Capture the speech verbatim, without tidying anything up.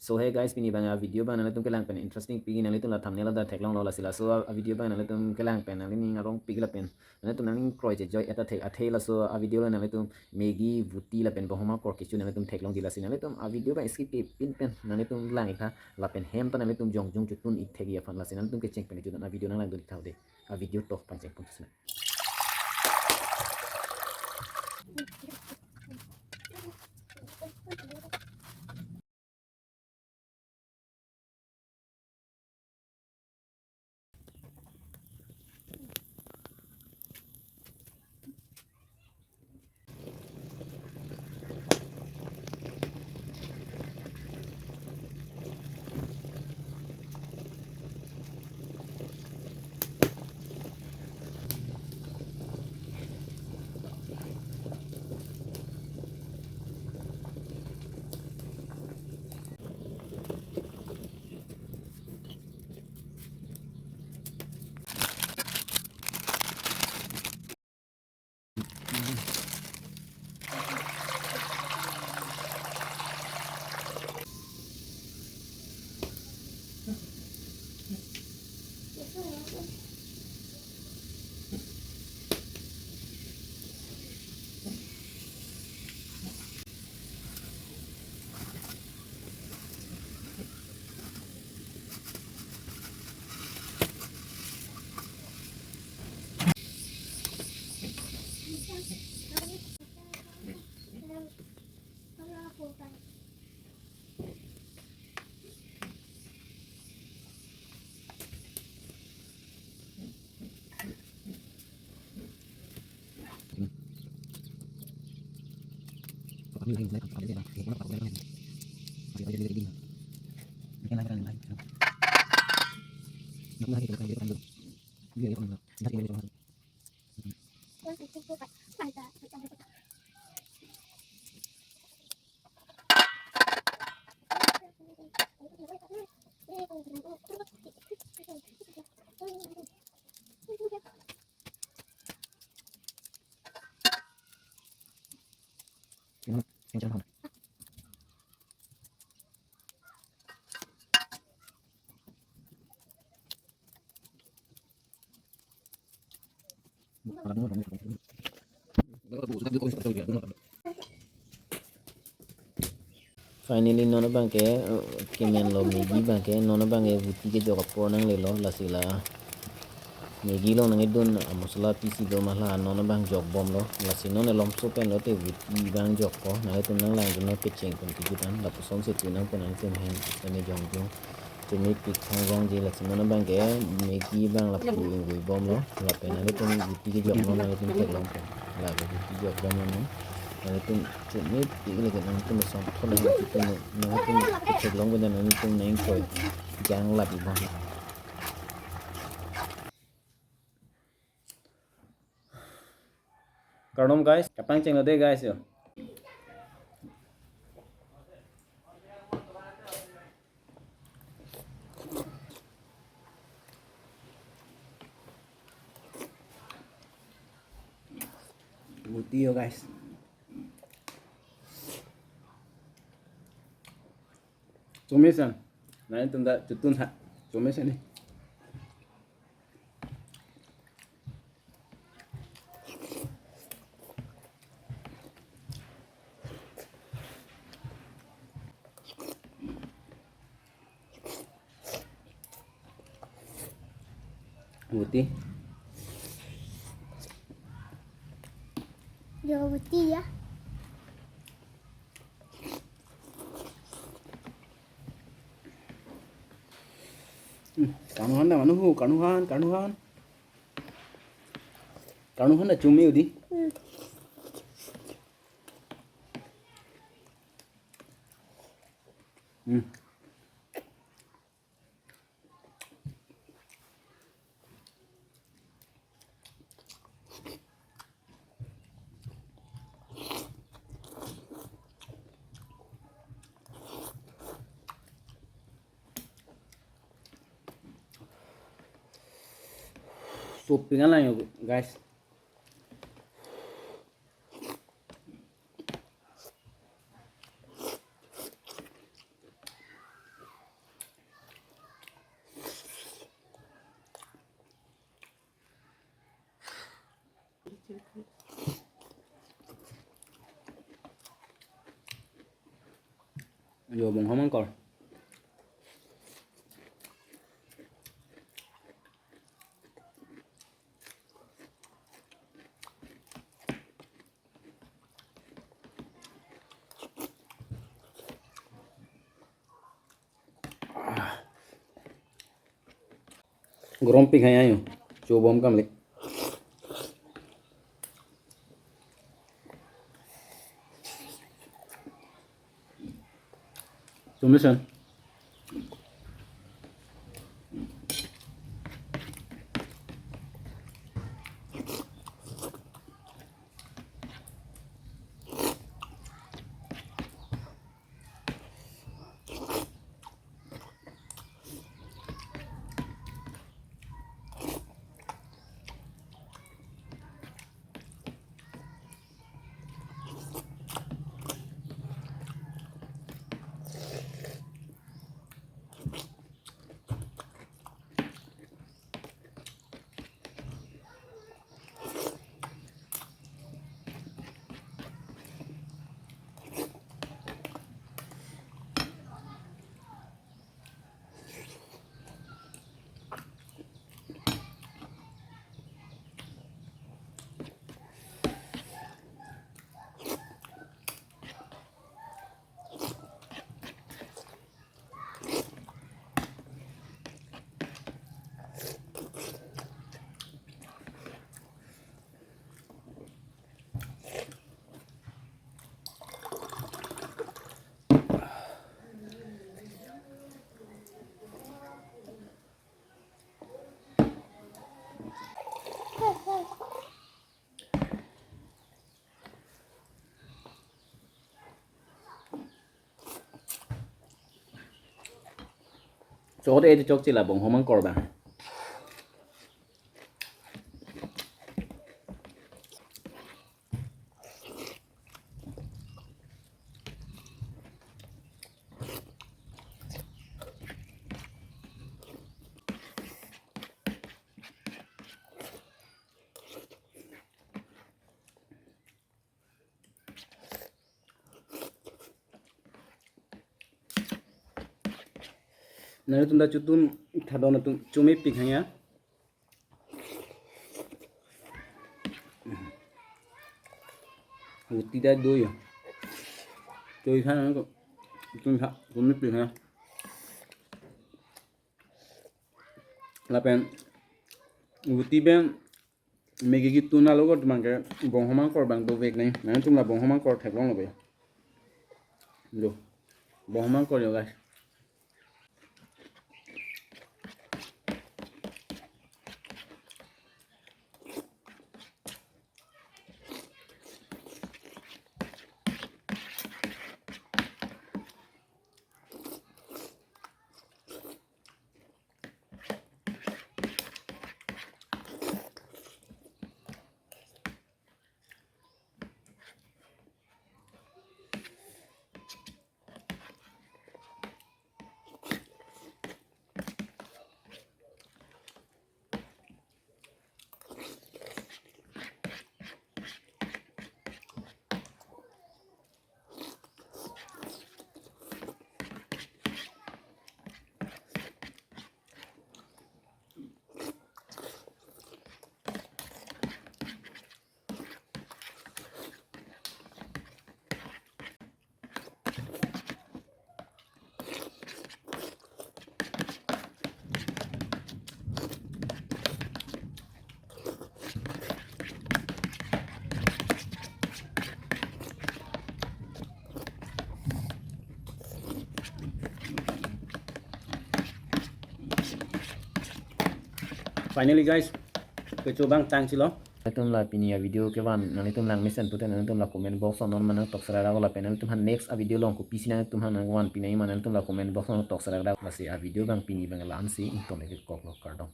So hey guys, pini abang a video abang nanglitum kelang pen interesting pik, nanglitum la thumbnail ta theklonglo, lasi laso a video abang nanglitum kelang pen nangli ning arong pik lapen nanglitum nangning kroi chejoi et ta thek athe laso a video lo nanglitum Maggi, vuti lapen bohoma kor kecho nanglitum theklongji, lasi nanglitum a video abang skip kepin pen nanglitum lang-ik tha lapen hem ta nanglitum jongjong chotun-ik thekji aphan, lasi nanglitum kecheng pen chotun a video nanglang dun-ik tha de. A video to pangcheng pon chusna. Finally, non abang ke, eh, kemenlo Maggi abang ke, non abang ke vuti kejok apor nanglelo, lasi la Maggi along nangkedun a masala pisi do ma la non abang jokbomlo, lasi non elomso pen lote vuti abang jokpo, nanglitum nanglang dunnon kecheng pen kejut an, lapuson si tu nangpo nanglitum hem, keme jongjong. Chomepik thangjangji, lasi non abang ke Maggi abang lapu ingvoi bomlo, lapen nanglitum vuti kejok non nanglitum theklong pen. La ke vuti jok bomlo non. Nanglitum chomepik lagi nanglitum son thon nanglitum, nanglitum theklong pen nanglitum nang ingkoi jang lapu bom. Kardom guys, kapangchenglo de guys yo. Vuti yo guys. Chomesen. Nanglitum ta chotun tha. Chomesen ni. Vuti. Yo, vuti ya. Hmm, karnu han dah, manu hu, karnu han, karnu han. Karnu han dah chome udi. Hmm. Hmm. Sop pingan lang yo, guys. Yo, bongho mangkor. Gorom pik hai ayo. Chobom kam le. Tumisen. Chot edi chokche la bongho mangkor ba. Nangtum ta chutum thadon atum chumi pik hanya. Guti ta do yo. Choi khan ko tum tha chumi pik hanya. Lapen guti pen Maggi ketun alo ko abang ke bongho mangkor abang dovek nai. Nangtum la bongho mangkor theklonglo be. Lo. Bongho mangkor yo, guys. Finally, guys, kecho abang tangchelo. Nangtum la pini a video kevan nangtum lang mesen pute nangtum la comment box along non manang tok serak dak lapen nangtum aphan next a video along kopisi nangtum aphan nangvan pini ma nangtum la comment box along tok serak dak lasi a video abang pini abang la-an si ington eke koklo kardom.